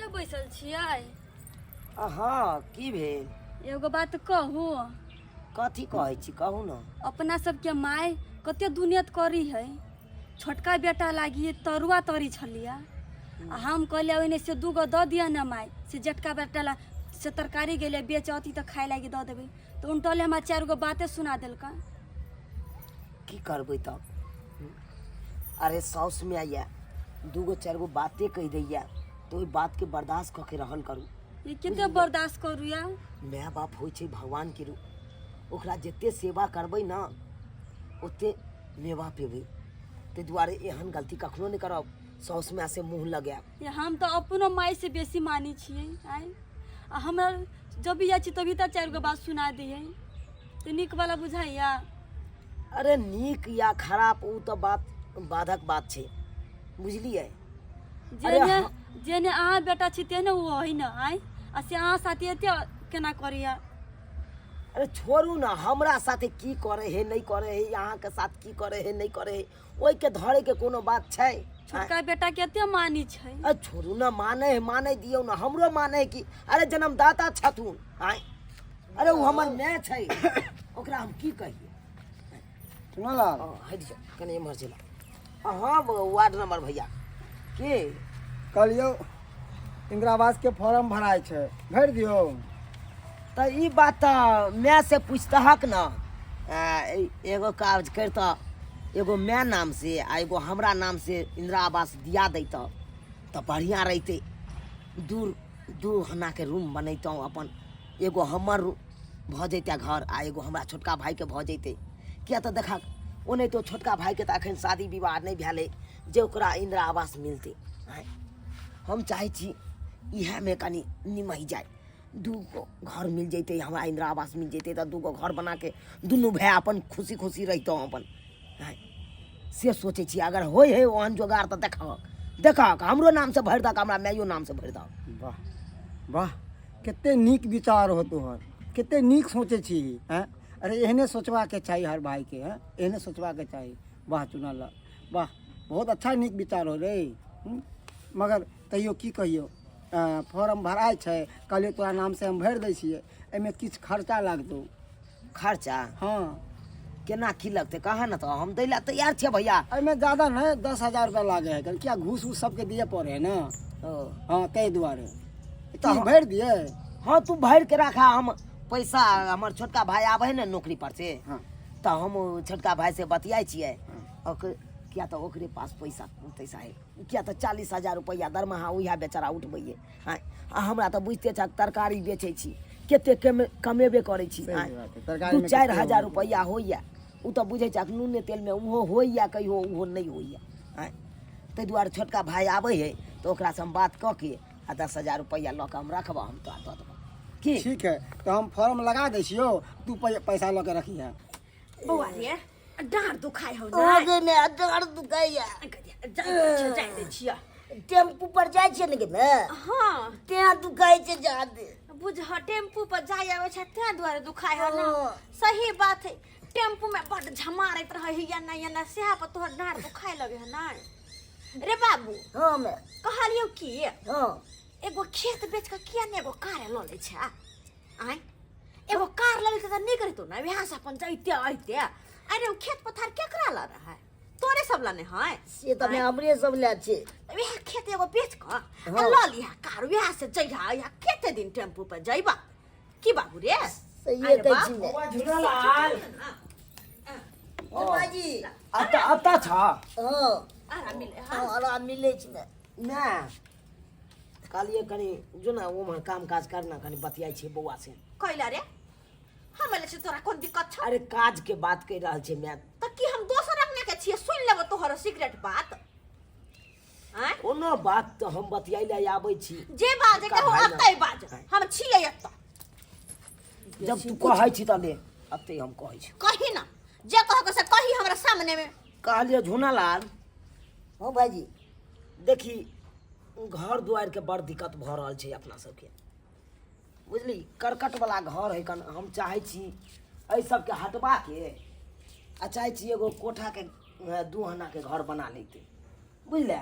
एतहिए बैसल छियै? हँ, की भेल? एगो बात कहू। कथी कहै छी, कहू ने। अपना सबके माय कते दुनियत करी है, छोटका बेटा लागी तरुआ तरी छलिया, आ हम कहलियै ओहिने से दूगो दऽ दिअ ने माय, से जेटका बेटा ला से तरकारी गेलै बेच अथी तऽ खाय लागी दऽ देबै, तऽ उनटले हमरा चारि गो बाते सुना देलका। की करबै तब? अरे साउस में आइया दूगो चारि गो बाते कहि दैया तऽ ओहि बातके बर्दाश्त कऽ के रहल करू। ई कते बर्दाश्त करू या? माय बाप होइ छै भगवान के रूप, ओकरा जते सेवा करबै ने ओते मेवा पेबै। ताहि दुआरे एहन गलती कखनो नहि करब, साउस माय से मुँह लगायब। ये हम तऽ अपनो माय से बेसी मानै छियै आइ, आ हमरा जब भी जाइ छी तभी तऽ चारि गो बात सुना दैयै, तऽ नीक वाला बुझाइया? अरे नीक या खराब ओ तऽ बात बाधक बात छै, बुझलियै? अरे जेने जेने अहाँ बेटा छी तेने ओ है ने आइ, आ से अहाँ साथे एते केना करैया? अरे छोड़ू ने, हमरा साथे की करे है नहि करे है, अहाँके साथ की करे है नहि करे है, ओहिके धरे के कोनो बात छै? छोटका बेटा के एते मानी छै। अरे छोड़ू ने, माने है माने दियौ ने, हमरो माने है कि अरे जन्मदाता छथुन आँय। अरे ओ हमर माय छै, ओकरा हम की कहियै? सुनलाल। हँ, हटि जाउ कनि एम्हर चलि। हँ वार्ड नंबर भैया के कहलियौ इंदिरा आवास के फॉर्म भराइ छै, भरि दियौ। तऽ ई बात तऽ माय से पूछतहक ने। एगो काज करितह, एगो माय नाम से आ एगो हमरा नाम से इंदिरा आवास दिया दैतह तऽ बढ़िआँ रहितै। दूर दू हनाके रूम बनैतहुँ अपन, एगो हमर भऽ जैतै घर आ एगो हमरा छोटका भाइके भऽ जैतै। किया तऽ देखक ओनाहितो छोटका भाइके तऽ एखन शादी विवाह नहि भेलै जे ओकरा इंदिरा आवास मिलतै। आँय, हम चाहै छी इएहमे कनि निमहि जाय, दू गो घर मिल जैतै हमरा, इंदिरा आवास मिल जैतै तऽ दू गो घर बनाके दुनू भाय अपन खुशी खुशी रहितहुँ अपन। आँय, से सोचै छी अगर होइ है ओहन जोगाड़ तऽ देखहक देखहक हमरो नामसँ भरि दहक, हमरा माइयो नामसँ भरि दहक। वाह वाह, कते नीक विचार हो तोहर, कते नीक सोचै छी। हैं, अरे एहने सोचबाके चाही हर भाइके, हैं एहने सोचबाके चाही। वाह चुनल, वाह बहुत अच्छा नीक विचार हो रे। मगर तैयो की कहियौ, फॉर्म भराइ छै, कहलियै तोरा नामसँ हम भरि दै छियै, एहिमे किछु खर्चा लागतौ। खर्चा? हँ। केना की लगतै कहाँ ने, तऽ हम दै लए तैयार छियै भैया। एहिमे ज्यादा नहि, 10,000 रुपया लागे है, किया घूस उस सबके दिए पड़े है ने। ओ। हँ ताहि दुआरे तऽ की भरि दिए? हँ तू भरि के राखा, हम पैसा हमर छोटका भाई आबै है ने नौकरी पर से, हाँ। तऽ हम छोटका भाई से बतियाइ छियै, ओकर किया तऽ ओकरे पास पैसा तैसा है, किया तऽ 40,000 रुपैआ दरमाहा उएह बेचारा उठबैये। आँय, आ हमरा तऽ बुझिते छह तरकारी बेचै छी, कते कमेबे करै छी। सही आँय, बात है, तरकारी दू में चारि कते हजार होइए। रुपैआ होइए, ओ तऽ बुझै छह नूने तेलमे ओहो होइए, कहियो ओहो नहि होइए। आँय, ताहि दुआरे छोटका भाय आबै है तऽ ओकरासँ हम बात कऽ के आ 10,000 रुपैआ लऽ कऽ हम रखबह, हम तोरा दऽ देबह की। ठीक है, तऽ हम फॉर्म लगा दै छियौ, तू पैसा लऽ के रखिहे। बौआ रे, डाँड़ दुखाइ हौ ने? गे ने डाँड़ दुखाइया। जाय दै छियै। टेम्पू पर जाइ छियै ने गे ने? हाँ। तें दुखाइ छै जादे। बुझ, टेम्पू पर जाय आबै छै तें दुआरे दुखाइ हौ ने? हाँ। सही बात है, टेम्पू में बड झमारैत रहै है या नहि या नहि, सेहा पर तोहर डाँड़ दुखाइ लगे है ने रे बाबू? हाँ मैं। कहलियौ की, हाँ। एगो खेत बेच कऽ किया ने एगो कार लऽ लै छै? आँय, एगो कार लऽ लेते तऽ नीक रहितौ ने, वएह से अपन जैते अइते। अरे ओ खेत पथार केकरा लऽ रहै? तोरे सब लऽ ने है? से तऽ हमरे सब लए छै। वएह खेत एगो बेच कऽ आ लऽ लिहा कार, वएह से जइहा अइहा, कते दिन टेम्पू पर जइबा की बाबू रे? सहिए अरे कहै बाप। छी ने। बौआ झूलालाल। बाबाजी। अतऽ अतऽ छ? हाँ। आराम मिले? हाँ आराम मिलै छै ने। ना कहलियै कनि जो ने ओम्हर काम काज करना, कनि बतियाइ छियै बौआ से। कैला रे? हम एले छी, तोरा कोन दिक्कत छौ? अरे काज के बात कहि रहल छै माय। तऽ की हम दोसर अंगना के छियै, सुनि लेबो तोहर सिगरेट बात? आँय? कोनो बात तऽ हम बतियाइ लए आबै छी। जे बाजे के हो भाई ना। अतै बाज, हम छियै एतऽ। जब तू कहै छी तऽ ले अतै हम कहै छी। कही ना, जे कहके से कही हमरा सामने में। कहलियै झूनालाल। हाँ भाईजी। देखी घर दुआरिके बड़ दिक्कत भऽ रहल छै अपना सबके, बुझली? करकटवला घर है कन, हम चाहै छी एहि सबके हटबाके आ चाहै छी एगो कोठाके दू आनाके घर बना लैते, बुझले?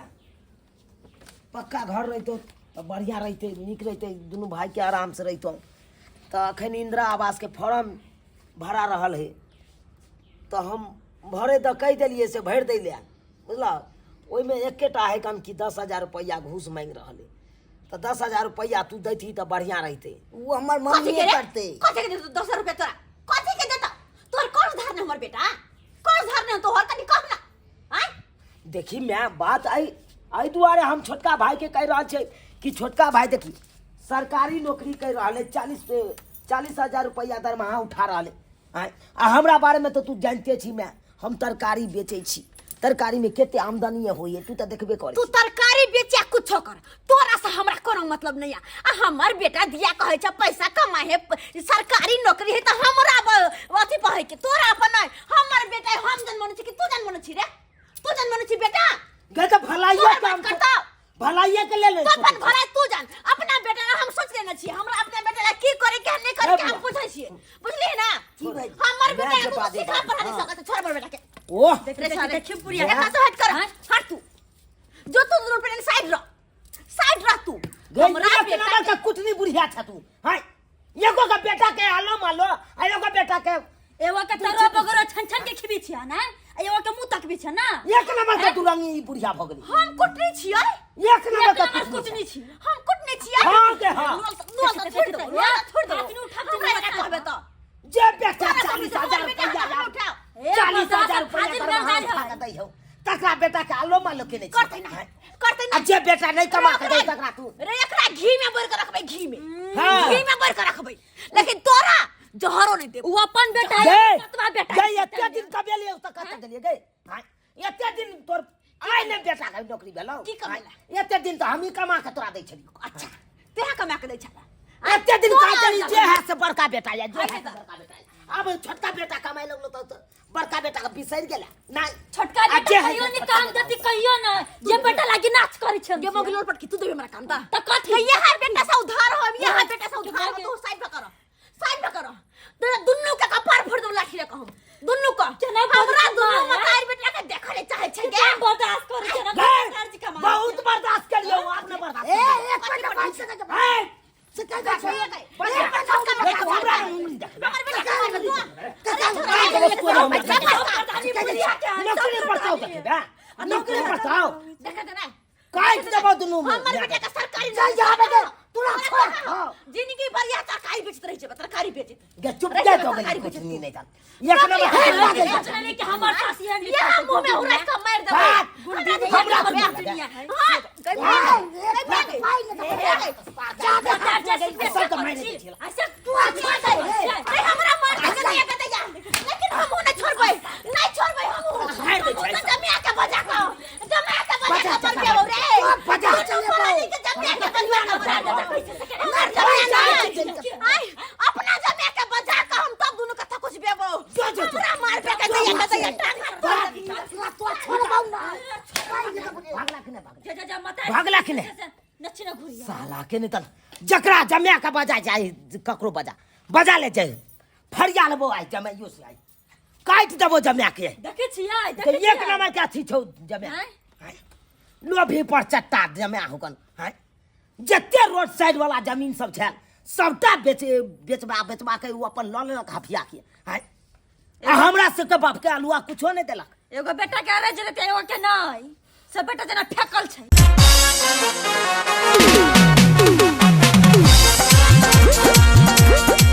पक्का घर रहितो तऽ बढ़िआँ रहितै, नीक रहितै, दुनू भाइके आरामसँ रहितहुँ। तऽ एखन इन्दिरा आवासके फॉर्म भरा रहल हइ, तऽ हम भरे दऽ कहि देलियै से भरि दै लए, बुझलह। ओहिमे एकेटा हइ कन कि 10,000 रुपैआ घूस माँगि रहल हइ, तऽ 10,000 रुपैआ तू दैतही तऽ बढ़िआँ रहितै। ओ हमर कथी मम्मीए के रे? करतै। कथी के देतौ 10 रुपया तोरा? कथी के देतौ? तोहर कर्ज धारने हमर बेटा, कर्ज धारने तोहर, कनी कह ना आय। देखी माय, बात एहि एहि दुआरे हम छोटका भाइके कहि रहल छियै कि छोटका भाइ देखी सरकारी नौकरी करि रहल है, 40,000 रुपैआ दरमाहा उठा रहल है। आँय, आ हमरा बारेमे तऽ तू जानिते छी माय, हम तरकारी बेचै छी, तरकारीमे कते आमदनी होइए तू तऽ देखबे करै। तू तरकारी बेचे कुछो कर, तोरा से हमरा कोनो मतलब नहीं है। आ हमर बेटा दिया कहै छै पैसा कमाए है, सरकारी नौकरी है, तऽ हमरा अथी पहै के तोरा अपन नहीं। हमर बेटा है, हम जन्मने छी कि तू जन्मने छी रे? तू जन्मने छी बेटा? गए तऽ भलाइए तोहर काम बात करतौ। भलाइए के लेल तो अपन भलाई तू जान, अपना बेटा ला हम सोच लेने छी, हमरा अपना बेटा ला की करे के नहीं करे के हम पूछै छी, बुझली ना? की भाई? हमर बेटा मैं के जपा दे सिखा बाबू। पढ़ा नहीं सकत, छोड़ हमर बेटा के। ओह रे साले, देखी बुढ़िया। एकरा से हट कर, हट तू, जो तू दुनू पे साइड रह, साइड रह तू। गई हमरा बेटा बेटा के कुटनी बुढ़िया छ तू। हाय, एगो के बेटा के आलो मालो आ एगो बेटा के एगो के तरुआ बगरो छन छन के खिबी छिया ना, आ एगो के मुंह तकबी छ ना। एक नंबर के दुरंगी ई बुढ़िया भ गेली। हम कुटनी छियै, एक नंबर के एक नंबर कुटनी कुटनी छी। हम कुटनी छियै। हाँ के हाँ। नुआ तो छोड़ दो, नुआ तो छोड़ दो। हाथ में उठा के हमरा एकरा कहबे तो जे बेटा तोरा 40,000 हमर बेटा रुपैआ हाथ में उठाओ। ए, 40,000 रुपैआ फाजिल दरमाहा भेल उठा जाइ के दै हौ, तकरा बेटा के आलो मालो केने छी। करतै ना, करतै ना। आ जे बेटा नहीं कमा के दै तकरा तू रे एकरा घी में बोर के रखबै, घी में, हाँ। घी में बोर के रखबै, लेकिन तोरा जहरो नहीं देबो। उ अपन बेटा है, गए सतवा बेटा गए है। एते दिन कमेलियै तऽ कतऽ गेलियै गए? हाँ, एते दिन तोर आइ ने बेटा के नौकरी भेलौ। की कमेला? हाँ, एते दिन तऽ हमही कमा के तोरा दै छलियौ। अच्छा, तेहा कमा के दै छला? एते दिन तोरा कहा छली अंदर जे है से बड़का बेटा या जे है है से तऽ। बड़का बेटा या। अब छोटका बेटा कमाए लगलो तऽ बड़का बेटा के बिसरि गेला नहीं। छोटका आ बेटा जे है कहियो से नहीं छोटका काम बेटा। देती, कहियो ना जे बेटा लागी नाच करै छै। गे मोगी लोल पटकी, तू देबे हमरा काम ता? तऽ कथी? तो ये बेटा से उधार हो, ये बेटा से उधार हो, तू साइड पे करो, साइड पे करो। तोरा दुन्नू के कपार फोड़ देबो लाठी ले कहम, दुन्नू का। केना हमरा बजै दुन्नू छै? मतार बेटा के देखले चाहे छै गे। केना बर्दाश्त करै छै ना? गए, कर्ज कमा बहुत बर्दाश्त करियो, आप ने बर्दाश्त ए करियौ। एक मिनट भाई से कह ए, से कह दे छै। बस, देख, हमरा उंगली देखबे। हमर बेटा के मारबे तू? नौकरी पर चाहो देखबे, नौकरी पर चाहो देखा दे ना, काटि देबो दुनू में। हमर बेटा के सरकारी चल जा बेटे, तोरा छोड़। हाँ। जिंदगी भर यह तरकारी बेचत रही छै, तरकारी बेचत। गे चुप रहे जा छै, दो तरकारी गई बेचत। कुछ नहीं था एक नंबर हे, के हे, छै कि हमर सास एहन यहाँ मुंह में उड़ा के मार देबै। बात, हमरा तो हमरा यहाँ दुनिया दुनिया है। हां, गई गई गई भाई ने सब तऽ मारि दै छियै। अच्छा तू छोड़ दे अरे, हमरा मार के नहीं के दैया, लेकिन हम नहीं छोड़बै, नहीं छोड़बै हम। मारि दै छै। हम जमिया के बजा के, जमिया के बजा के मर गेलौ रे। बजा। दुनू प्राणी के जमिया के बजा के मर गेलौ। हमर जमिया नहीं आय, अपना जमिया के बजा के हम तब दुनू कथा कुछ बेबो। जो, जो, जो। हमरा मार के दैया के दैया टांग हाथ तोड़ देबी। तोरा छोड़बौ ना। भागला कि नहि भागला? जा जा जा मत भागला कि नहि? नची ना घुरिया साला के नहीं तन जकरा जमिया के बजा जाए, ककरो बजा बजा ले जाए, फरिया लेबो आइ जमाइयो से, आइ काटि देबो जमिया के। देखै छियै, के देखै एक छियै। नंबर के अथी छौ जमिया। आँय? आँय? लोभी पर चट्टा जमिया होकन। आँय? जते रोड साइड वाला जमीन सब छल सबटा बेच बेचबा बेचबा के उ अपन लऽ लेलक हफिया के। आँय? आ हमरा सबके बाप के अलुआ कुछो नहि देलक। एगो बेटा के अरेज रहतै, एगो के नहि, सब बेटा जेना फेकल छै।